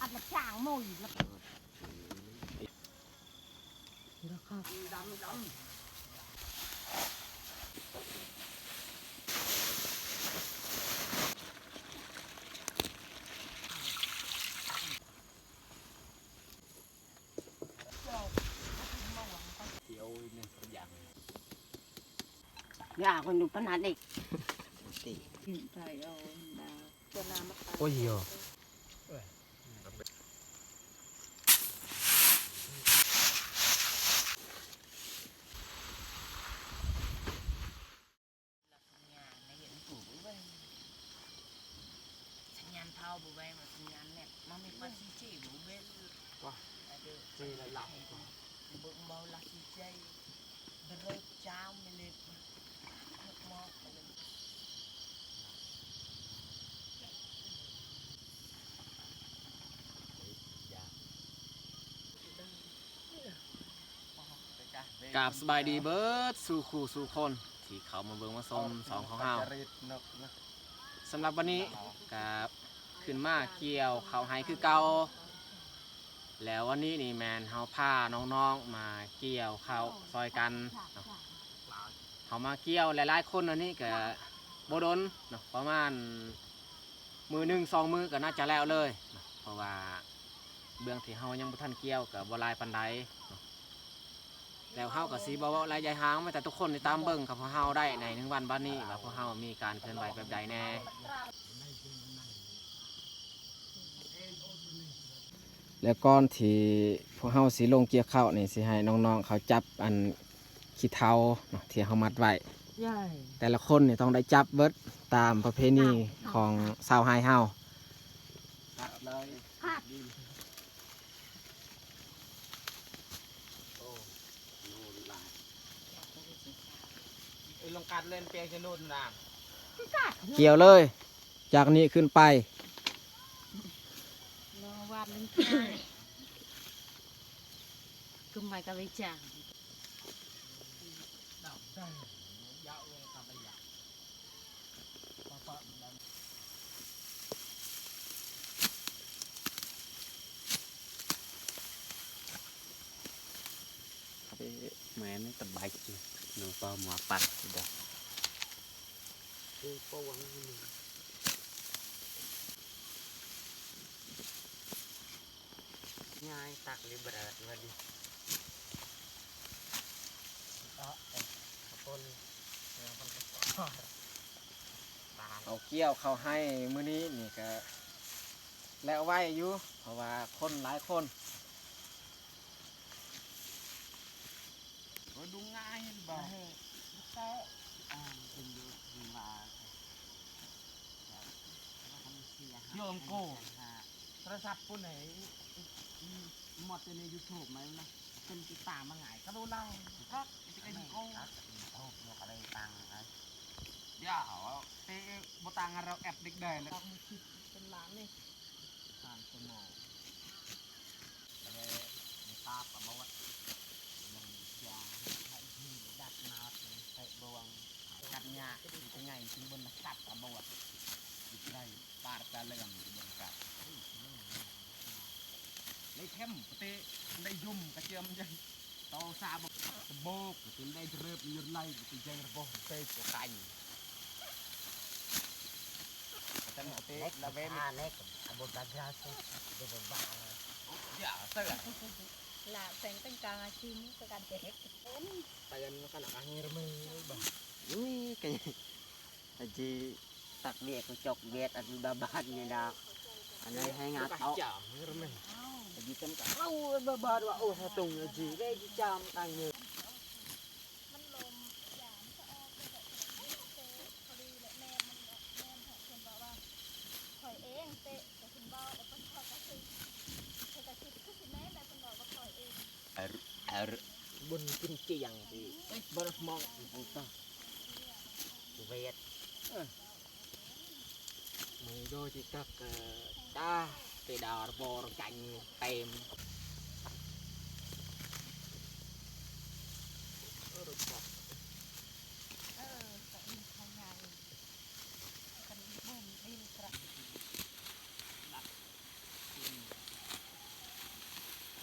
ອັດລະຈ້າງໝົດລະ. ຢາກຄົນດູປະນັດອີກ. ໂອ້ຍ. ກາບສະບາຍດີເບິດສູ່ຄູ່ສູ່ຄົນທີ່ເຂົ້າມາເບິ່ງມາຊົມຊ່ອງຂອງເຮົາ. ສຳລັບວັນນີ້ກະຂຶ້ນມາກ່ຽວເຂົ້າໄຮ່ຄືເກົ່າ. ແລ້ວວັນນີ້ນີ້ແມ່ນເຮົາພານ້ອງໆມາກ່ຽວເຂົ້າຊ່ອຍກັນເນາະ. ເຮົາມາກ່ຽວຫຼາຍໆຄົນອັນນີ້ກະບໍ່ດົນເນາະ ປະມານມື້ໜຶ່ງສອງມື້ກະໜ້າຈະແລ້ວເລີຍເນາະ ເພາະວ່າເບື້ອງທີ່ເຮົາຍັງບໍ່ທັນກ່ຽວກະບໍ່ຫຼາຍປານໃດເນາະ. ແລ້ວເຮົາກໍຊິບໍ່ເວົ້າຫຼາຍຢາຍຫາງ ມີແຕ່ທຸກຄົນຕິດຕາມເບິ່ງກັບພວກເຮົາໄດ້ໃນໜຶ່ງວັນບັດນີ້ ວ່າພວກເຮົາມີການເຄື່ອນໄຫວແບບໃດແດ່. ແລ້ວກ່ອນທີ່ພວກເຮົາຊິລົງກ່ຽວເຂົ້ານີ້ ຊິໃຫ້ນ້ອງໆເຂົາຈັບອັນຂີ້ເຖົາເນາະ ທີ່ເຮົາມັດໄວ້ ແຕ່ລະຄົນນີ້ຕ້ອງໄດ້ຈັບເບິດຕາມປະເພນີຂອງຊາວໄຮ່ເຮົາ. ກ່ຽວເລີຍ ຈາກນີ້ຂຶ້ນໄປ. ງ່າຍຕັກລີເບີດວ່າດີ. ເອົາກ່ຽວເຂົ້າໄຮ່ມື້ນີ້ນີ້ກະແລ້ວໄວຢູ່ ເພາະວ່າຄົນຫຼາຍຄົນ. ໂທລະສັບພຸ້ນໃດ ໝົດຢູ່ໃນຢູທູບມານະ ເປັນຕິດຕາມມາງ່າຍກະໂດລາວ ກໍຕິກະຢູທູບ ເດ ບໍ່ຕ່າງເຮົາແອັບເດັກໄດ້ແລ້ວ ເປັນລ້ານນີ້ ສາມຊົ່ວໂມງ. ກັນຍາກ ໄດ້ເຂັ້ມປະເຕ ໄດ້ຍົມກະຈຽມຈັງ ໂຕສາບົກ ກະເປັນໄດ້ເລີບຍືນໄລ່ ກະເປັນແຈງລະບົເຕໂຕໄກ ມັນລົມ ຢາມັນສະອອກ ແຕ່ກໍເຕະ ພໍດີແຫຼະ ແມ່ນມັນ ແມ່ນເພິ່ນບອກວ່າ ຂ້ອຍເອງເຕະ ແຕ່ເພິ່ນເວົ້າ ແລ້ວເພິ່ນກໍຄື ເພິ່ນກໍຄິດຄືຊິແມ່ນ ແລ້ວເພິ່ນເວົ້າວ່າຂ້ອຍເອງ. ບຸນກິນຈຽງ ເອີຍ ບໍ່ໄດ້ມອງ ເວດ ເອີ. ມືໂດຈິກັກ ເອີ ຕາ ເຕດາ ລະບໍ ລະຈັນ ເຕັມ ເອີ ຕະອິນເຂົາໃຫຍ່ ກັນເບິ່ງດິນກະ ດັບ ກິນ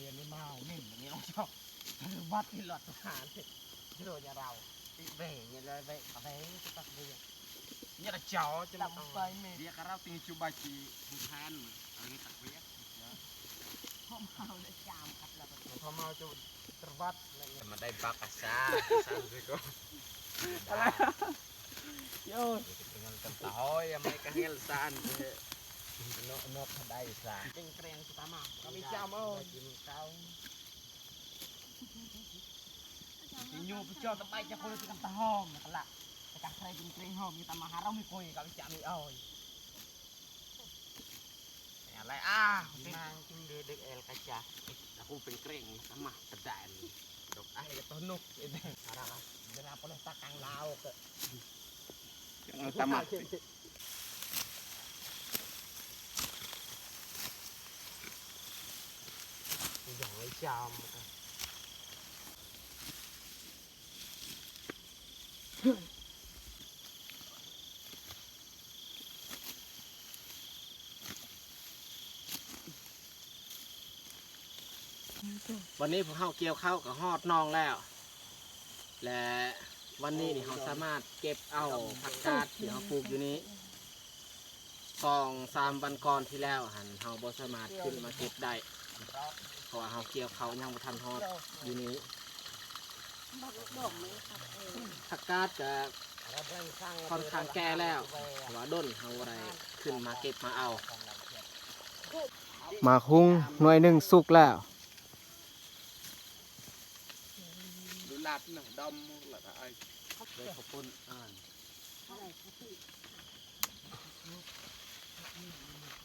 Bai ni mau min ni ong chok. Terbat ni lot tuhan. Jero nyarau. Be nyala be be tu tak be. Nyara chao je nak pai me. Dia karau tinggi cuba ci bukan. Ini tak be. Kok mau dah jam kat lah. Kok mau coba terbat. Sama dai bak asa. Asa siko. Yo. Tinggal kan tahu ya mereka ngel san. Nok nok kadai sa. King kring pertama. Kami jam oh. Kau. Inyo pecah tepai cak kulit ikan tahom kelak. Pecah kering kering hom kita maharam koi kami jam oi. Ya lai ah. Mang king dedek el kaca. Aku pengkring sama tedan. Dok ah ya tonuk. Arah. Kenapa leh takang lauk. Jangan tamat. Jangan jam. ວັນນີ້ພວກເຮົາກ່ຽວເຂົ້າກໍຮອດໜອງແລ້ວ ແລະ ວັນນີ້ນີ້ເຮົາສາມາດເກັບເອົາຜັກກາດທີ່ເຮົາປູກຢູ່ນີ້ ສອງສາມວັນກ່ອນທີ່ແລ້ວຫັ້ນ ເຮົາບໍ່ສາມາດຂຶ້ນມາເກັບໄດ້ ເພາະວ່າເຮົາກ່ຽວເຂົ້າຍັງບໍ່ທັນຮອດຢູ່ນີ້. ຜັກກາດກະຄ່ອນຂ້າງແກ່ແລ້ວ ເພາະວ່າດົນເຮົາບໍ່ໄດ້ຂຶ້ນມາເກັບມາເອົາ. ໝາກຫຸ່ງໜ່ວຍໜຶ່ງສຸກແລ້ວ. ດູລາດນະ ດອມ ແລ້ວກະໄອ້ ເລີຍເຂົ້າປຸ້ນ ອ່າ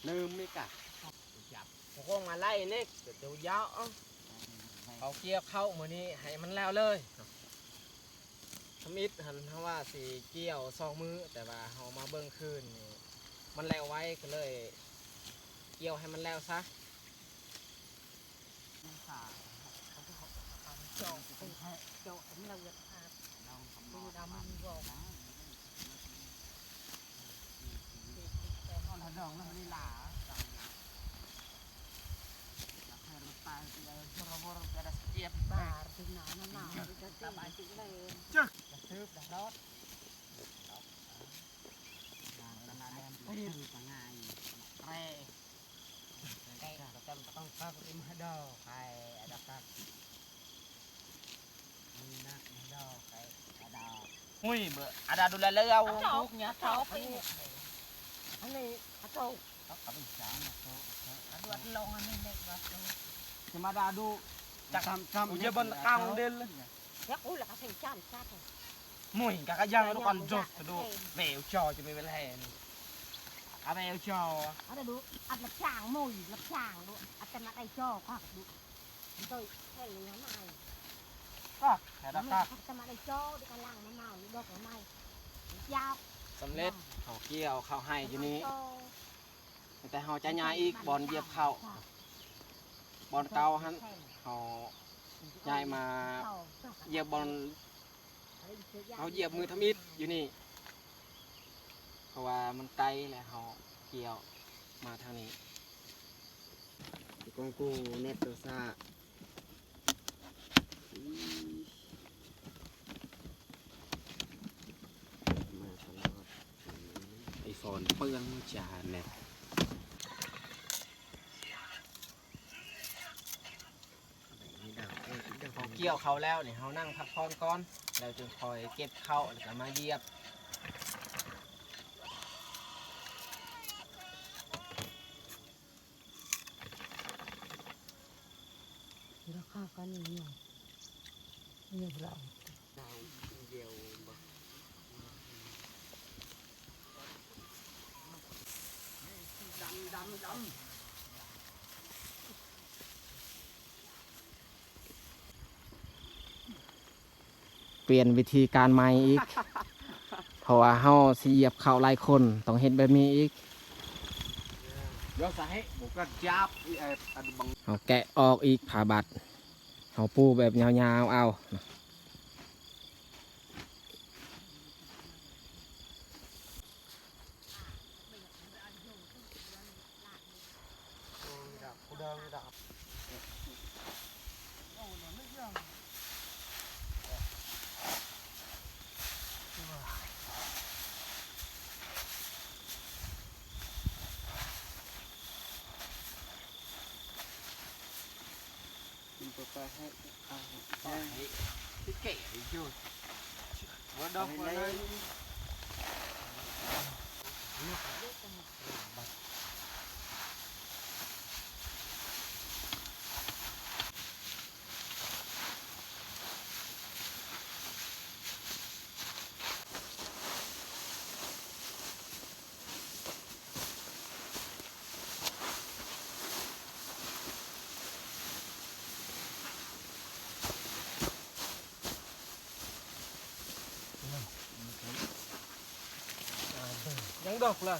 ເລີ່ມນີ້ກະ ຈັບ ພວກມາໄລ່ນີ້ ເຈົ້າຢາວ ເອົາ ເອົາກ່ຽວເຂົ້າມື້ນີ້ໃຫ້ມັນແລ້ວເລີຍ. ທຳອິດຫັ້ນເຮົາວ່າຊິກ່ຽວສອງມື້ ແຕ່ວ່າເຮົາມາເບິ່ງຄືນນີ້ ມັນແລ້ວໄວ ກໍເລີຍກ່ຽວໃຫ້ມັນແລ້ວຊະ. Ui, ada dulu lah. Atok, ya, atok. Ani, atok. Atok, bisa, atok, atok. Aduh, atok, long, ani, nek, atok. Cuma ada, aduh. Cakam, cam, ujar ban kang del. Ya, aku lah kasih cam, cam. Mui, kakak jangan lu kan jos, aduh. Be, ucau, cuma belahan. Apa ya, ucau? Ada, aduh, ada cang, mui, ada cang, aduh. Ada nak, ayo, kak, aduh. ສຳເລັດ ເຮົາກ່ຽວເຂົ້າໄຮ່ຢູ່ນີ້ ແຕ່ເຮົາຈະຍ້າຍອີກບ່ອນຢຽບເຂົ້າ ບ່ອນເກົ່າຫັ້ນ ເຮົາຍ້າຍມາຢຽບບ່ອນ ເຮົາຢຽບມື້ທຳອິດຢູ່ນີ້ ເພາະວ່າມັນໄກ ແລະ ເຮົາກ່ຽວມາທາງນີ້. Con cu net sa. ໄອ້ຟອນເປື້ອນຈານແນ່. ເຮົາກ່ຽວເຂົ້າແລ້ວນີ້ ເຮົານັ່ງພັກຜ່ອນກ່ອນ ແລ້ວຈຶ່ງຄ່ອຍເກັບເຂົ້າ ແລ້ວກໍມາຢຽບ. ລາຄາກັນນີ້ ນີ້ ດຳ ດຳ ດຳ. ປ່ຽນວິທີການໃໝ່ອີກ ເພາະວ່າເຮົາຊິຢຽບເຂົ້າຫຼາຍຄົນ ຕ້ອງເຮັດແບບນີ້ອີກ. Yo sahe, bukan jap, eh, anu bang. ເຮົາແກະອອກອີກຜ້າບັດ ເຮົາປູແບບຍາວໆເອົາ. Yang dah pula.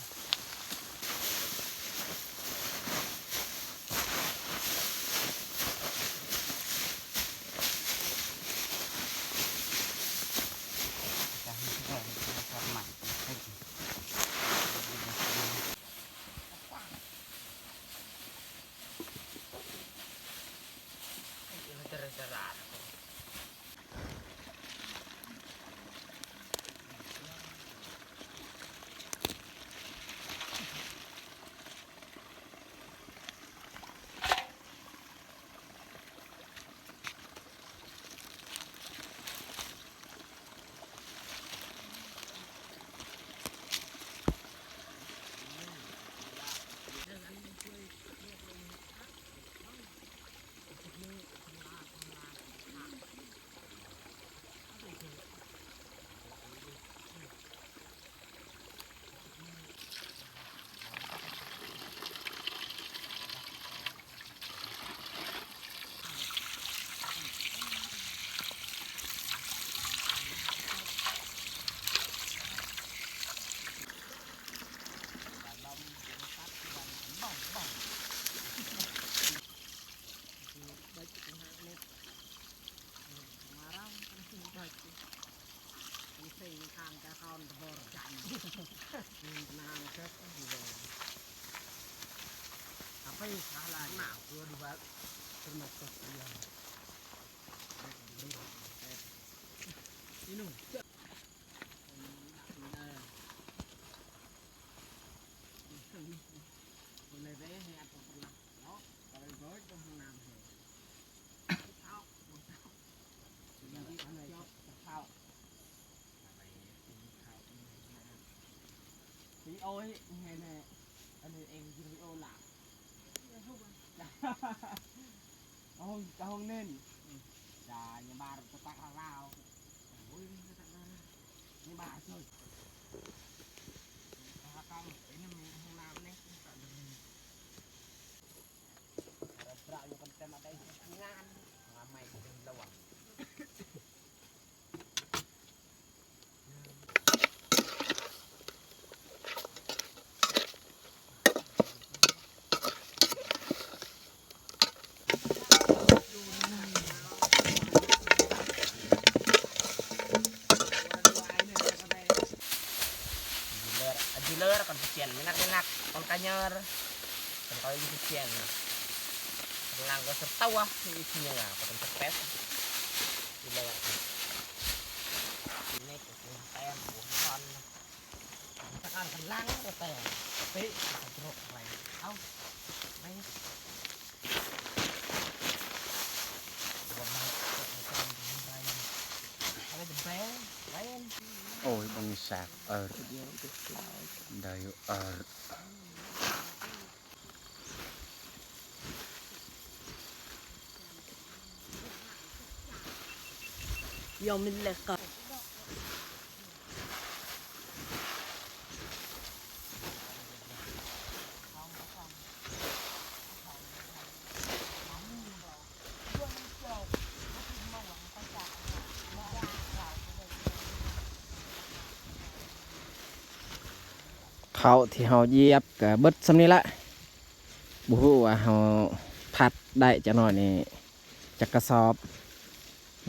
Video ເຮັດແນ່ ອັນນີ້ເອງວິດີໂອລະ ກະຫ້ອງ ກະຫ້ອງເນັ້ນ ອືມ ຈະຍາມບາດຕະຕັກລາວ ໂອ້ຍ ຕະຕັກລາວ ຍາມບາດເຊີຍ ຕະຕັກເປັນຫ້ອງນ້ຳນີ້ Aji leur, aji leur, kon pecian, minat-minat, kon kanyer, kon kawin pecian. Lang ko sertawa, isinya lah, kon cepet. Aji leur. Ini kucing tem, bukan. Tekan kelang, ko tem. Tapi, kebrok, lain. Au, lain. ໂອ້ຍ ບັງສາກເອີ ໄດ້ເອີ. Yo, min leka. ເຂົ້າທີ່ເຮົາຢຽບກະເບິດສ່ຳນີ້ລະ. ບໍ່ຮູ້ວ່າເຮົາພັດໄດ້ຈັກໜ້ອຍນີ້ຈັກກະສອບ,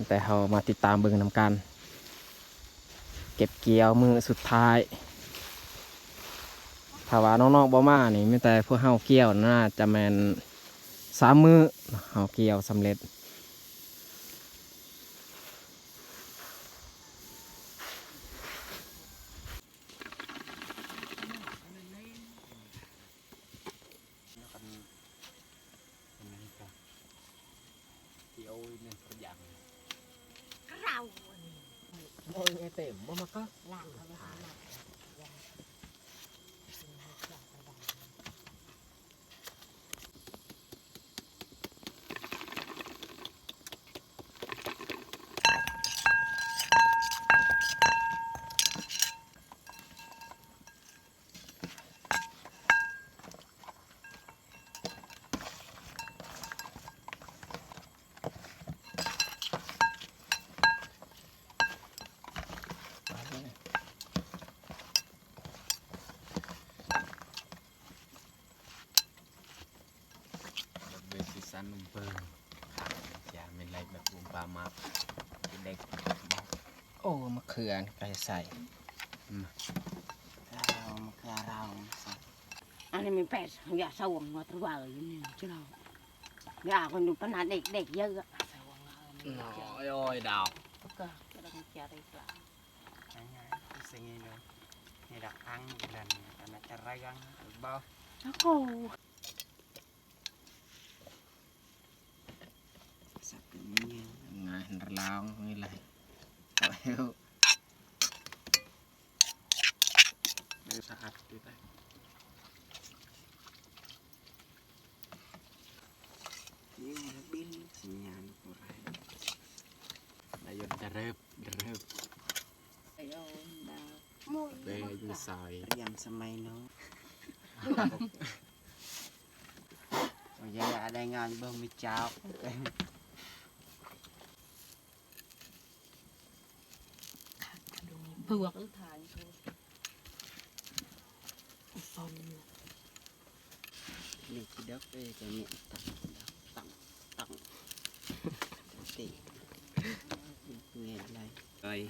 ແຕ່ເຮົາມາຕິດຕາມເບິ່ງນຳກັນ. ເກັບກ່ຽວມື້ສຸດທ້າຍ, ຖ້າວ່ານ້ອງໆບໍ່ມານີ້ ມີແຕ່ພວກເຮົາກ່ຽວ ໜ້າຈະແມ່ນສາມມື້ເຮົາກ່ຽວສຳເລັດ. ເບິ່ງສີສັນອຸມເປິງ ຈະແມ່ນໄລ່ແບບອຸມປາໝາກ ກິນໄດ້. ໂອ້ ມະເຂືອນີ້ໄປໃສ່ ມາ ເອົາມະເຂືອລາວໃສ່. ອັນນີ້ມີແປດ ຢ່າສ່ວງວ່າຕະວາຢູ່ນີ້ຈະລາວ ຢ່າຄົນດູປະໜາດເດັກໆເຢີະ. ໂອ້ຍ ດາວ ກໍກະດັງຈະໄດ້ກະ ງ່າຍໆ ຄືຊິງນີ້ເນາະ ນີ້ດອກອັງນັ້ນ ອັນນັ້ນຈະໄລອັງບໍ່ ໂອ້ໂຫ. ສັບກັນງ່າຍໆ ງ່າຍລາວນີ້ແຫຼະ ເອົາແລ້ວ ສະອາດດີໄປ. ຢູ່ລະບິນສັນຍານບໍ່ໄດ້ ນາຍົນດະເລີ່ບ ດະເລີ່ບ ເປັນສາຍ ຕຽມສະໄໝໂນ ໂອ້ຍ ໄດ້ງານເບິ່ງມີເຈົ້າ. ເຜືອກ ນີ້ຊິດອກເອີຍ ຈະມີ ຕັງ ຕັງ ຕັງ ຕິ ແມ່ນໄດ໋ ເອີຍ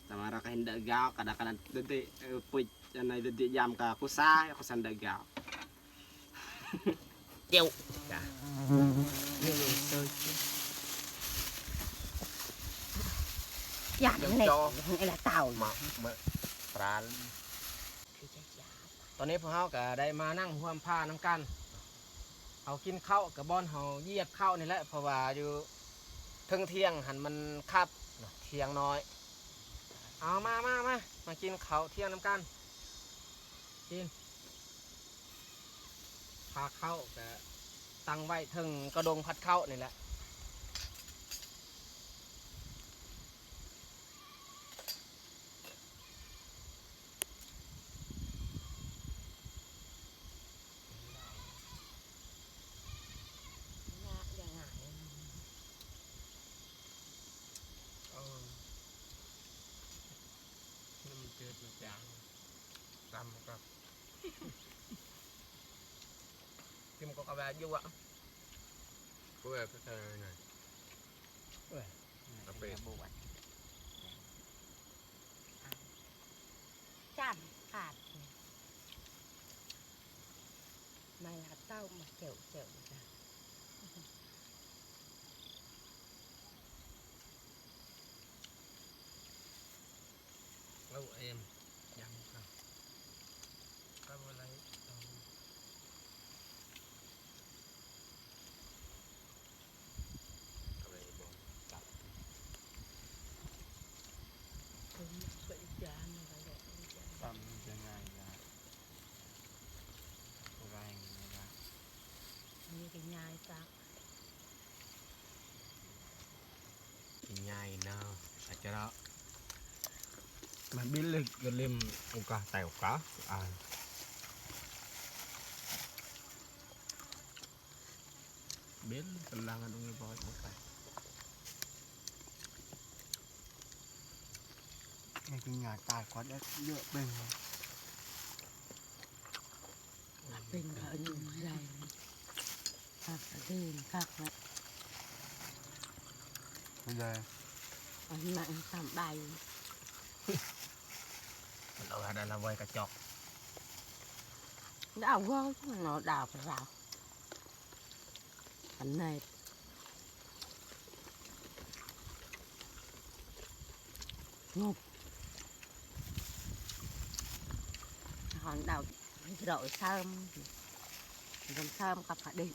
ຕະມາຣະກະເຫັນດະກາວ ກະດະກະນັ້ນ ຕິ ເອີ ປຸຍ ອັນໃນ ຕິ ຍາມກະກູຊາ ກູຊັນດະກາວ. ເຈົ້າ ຢາກເຮັດໃຫ້ລະເຕົາ ມາ ເມື່ອ ປານ ຕອນນີ້ພວກເຮົາກໍໄດ້ມານັ່ງຮ່ວມພານຳກັນ ເຮົາກິນເຂົ້າກໍບ່ອນເຮົາຢຽບເຂົ້ານີ້ແຫຼະ ເພາະວ່າຢູ່ເທິງຖຽງຫັ້ນມັນຄັບ ຖຽງນ້ອຍ. ເອົາ ມາ ມາ ມາ ມາກິນເຂົ້າທ່ຽງນຳກັນ ກິນ. ພາເຂົ້າກະຕັ້ງໄວ້ເທິງກະດົງພັດເຂົ້ານີ້ແຫຼະ. ກິນກໍກະແວຢູ່ອະ ເພື່ອໄປໃສ່ໜ້ອຍ ເອີ ກະປິ ຈຳຂາດ ໄມ້ລາເຕົ້າມາເຈີວໆ ເອົາເອັມ ຢຳເຂົ້າ ກໍບໍ່ໄດ້ເອົາ ກໍເລີຍບໍ່ຈັບ ເປັນອີກຢ່າງໜຶ່ງກໍແຫຼະ ຕຳຈະງ່າຍລະ ບໍ່ໄດ້ລະ ອັນນີ້ກໍງ່າຍຈັກ. ຍາຍເນາະ ອາຈາເນາະ ມາບິນເລັກກະເລັມ ໂອກາ ແຕ່ໂອກາ ອາ ເບັນກຳລັງອັນນີ້ບໍ່ ໂອກາ ໃຫ້ກິນຫຍ້າຕາຍກ່ອນ ເຍອະເບິ່ງ ເປັນເຂົາຢູ່ໃດ. ຕື່ນຄັກນະ ເປັນໃດ? ອັນນັ້ນຕຳໃບ ມັນເອົາອັນນັ້ນລະໄວ້ກະຈອກ ດາວເວົ້າເນາະ ດາວພະລາວ ອັນໃນ ງົບ ຫອມດາວ ເຮົາເສີມ ເສີມກັບພະດີ.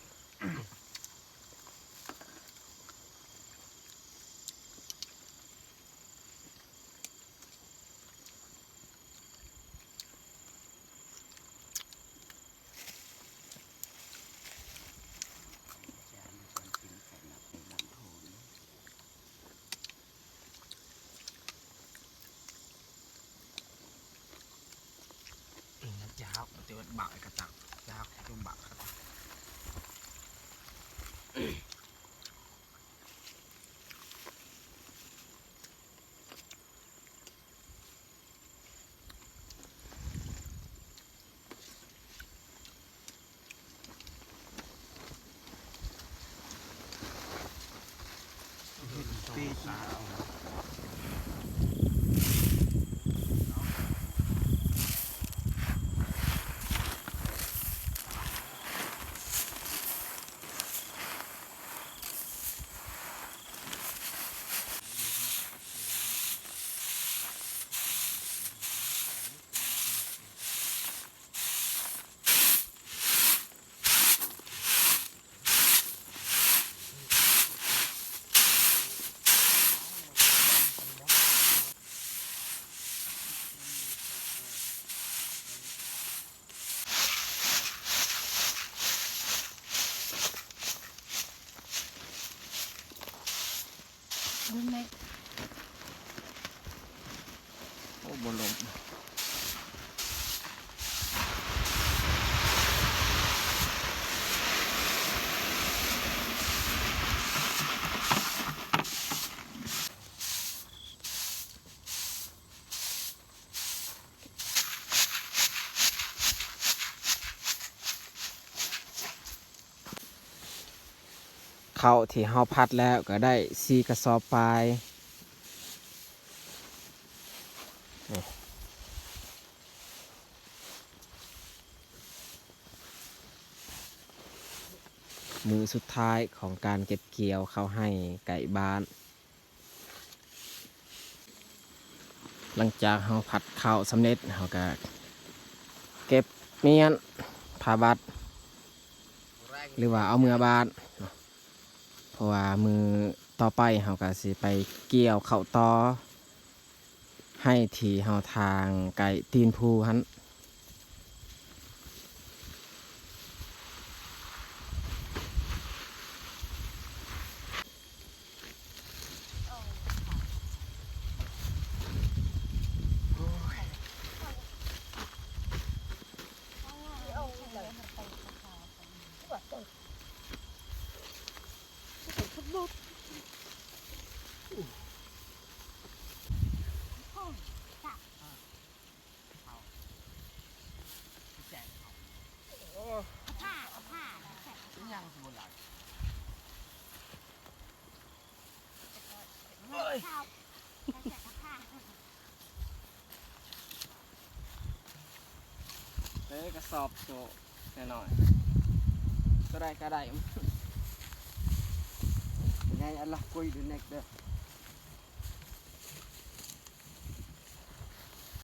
ເປັນຍາກ ແຕ່ວ່າບັກໄອ້ກະຕັກ ຍາກ ຈະບັກກະຕັກ. ເບິ່ງແມ່ ໂອ້ ບໍ່ລົງ. ເຂົ້າທີ່ເຮົາພັດແລ້ວກໍໄດ້ສີ່ກະສອບປາຍ. ນີ້ ມື້ສຸດທ້າຍຂອງການເກັບກ່ຽວເຂົ້າໄຮ່ໃກ້ບ້ານ. ຫຼັງຈາກເຮົາພັດເຂົ້າສຳເລັດ ເຮົາກະເກັບມ້ຽນຜ້າບັດ ຫຼືວ່າເອົາເມືອບ້ານເນາະ ເພາະວ່າມື້ຕໍ່ໄປເຮົາກະຊິໄປກ່ຽວເຂົ້າຕໍ່ ໄຮ່ທີ່ເຮົາຖາງໃກ້ຕີນພູຫັ້ນ. ເອີ ກະສອບໂຕນ້ອຍໆ ໂຕໃດກະໄດ້ ໃຫຍ່ອັນລະກຸຍດູເນັກເດີ.